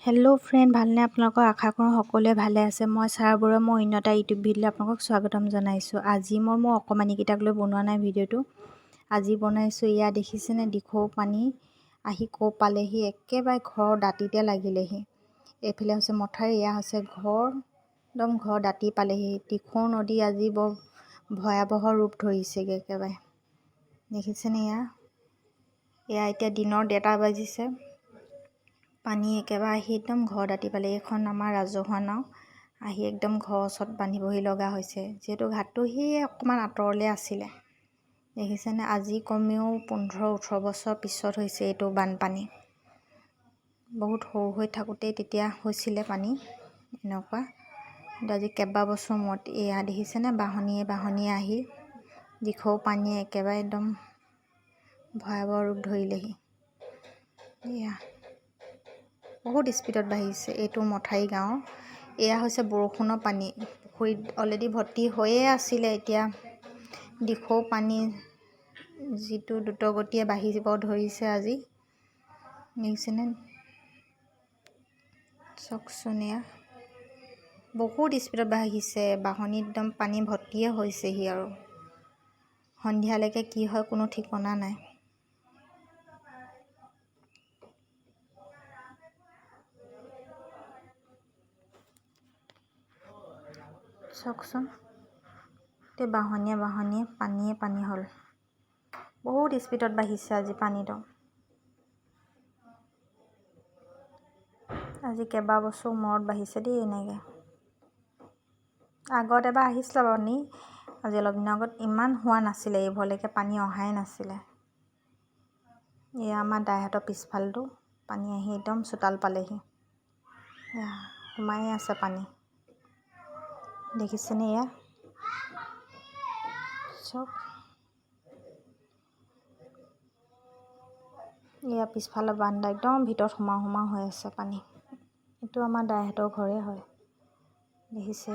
Hello' friend, ভালনে আপোনালোকৰ? আশা কৰোঁ সকলোৱে ভালে আছে। মই ছাৰ বৰুৱা, মই অন্য এটা ইউটিউব ভিডিঅ'লৈ আপোনালোকক স্বাগতম জনাইছোঁ। আজি মই মোৰ অকণমানিকেইটাক লৈ বনোৱা নাই ভিডিঅ'টো, আজি বনাইছোঁ। এয়া দেখিছেনে, দিখৌ পানী আহি ক'ৰ পালেহি, একেবাৰে ঘৰৰ দাঁতিতে লাগিলেহি। এইফালে হৈছে মথাউৰি, এয়া হৈছে ঘৰ, একদম ঘৰ দাঁতি পালেহি। দিখৌ নদী আজি বৰ ভয়াৱহ ৰূপ ধৰিছেগৈ একেবাৰে। দেখিছেনে এয়া? এয়া এতিয়া দিনৰ 1:30 বাজিছে। পানী একেবাৰে আহি একদম ঘৰ দাঁতি পালে। এইখন আমাৰ ৰাজহুৱা নাও, আহি একদম ঘৰৰ ওচৰত বান্ধিবহি লগা হৈছে, যিহেতু ঘাটটো সেই অকণমান আঁতৰলৈ আছিলে। দেখিছেনে, আজি কমেও 15-18 বছৰ পিছত হৈছে এইটো বানপানী। বহুত সৰু হৈ থাকোঁতেই তেতিয়া হৈছিলে পানী এনেকুৱা, কিন্তু আজি কেইবাবছৰ মূৰত। এয়া দেখিছেনে, বাঁহনিয়ে বাঁহনিয়ে আহি দিখৌ পানীয়ে একেবাৰে একদম ভয়াৱহ ৰূপ ধৰিলেহি। এয়া বহুত স্পীডত বাঢ়িছে। এইটো মথাউৰি গাঁৱৰ। এয়া হৈছে বৰষুণৰ পানী, পুখুৰীত অলৰেডি ভৰ্তি হৈয়ে আছিলে। এতিয়া দিখৌ পানী যিটো দ্ৰুতগতিয়ে বাঢ়িব ধৰিছে আজি, দেখিছেনে? চাওকচোন, এয়া বহুত স্পীডত বাঢ়িছে। বাঁহনিত একদম পানী ভৰ্তিয়ে হৈছেহি আৰু সন্ধিয়ালৈকে কি হয় কোনো ঠিকনা নাই। চাওকচোন, গোটেই বাঁহনিয়ে বাঁহনিয়ে পানীয়ে পানী হ'ল। বহুত স্পীডত বাঢ়িছে আজি পানীটো। আজি কেইবাবছৰ মূৰত বাঢ়িছে দেই এনেকৈ। আগত এবাৰ আহিছিলে পানী, আজি অলপ দিনৰ আগত ইমান হোৱা নাছিলে, এইবোৰলৈকে পানী অহাই নাছিলে। এয়া আমাৰ দাইহঁতৰ পিছফালটো পানী আহি একদম চোতাল পালেহি। এয়া সোমায়ে আছে পানী, দেখিছেনে? এয়া চব এয়া পিছফালৰ বাৰান্দা একদম ভিতৰত সোমাওঁ সোমাওঁ হৈ আছে পানী। এইটো আমাৰ দাইহঁতৰ ঘৰে হয়, দেখিছে?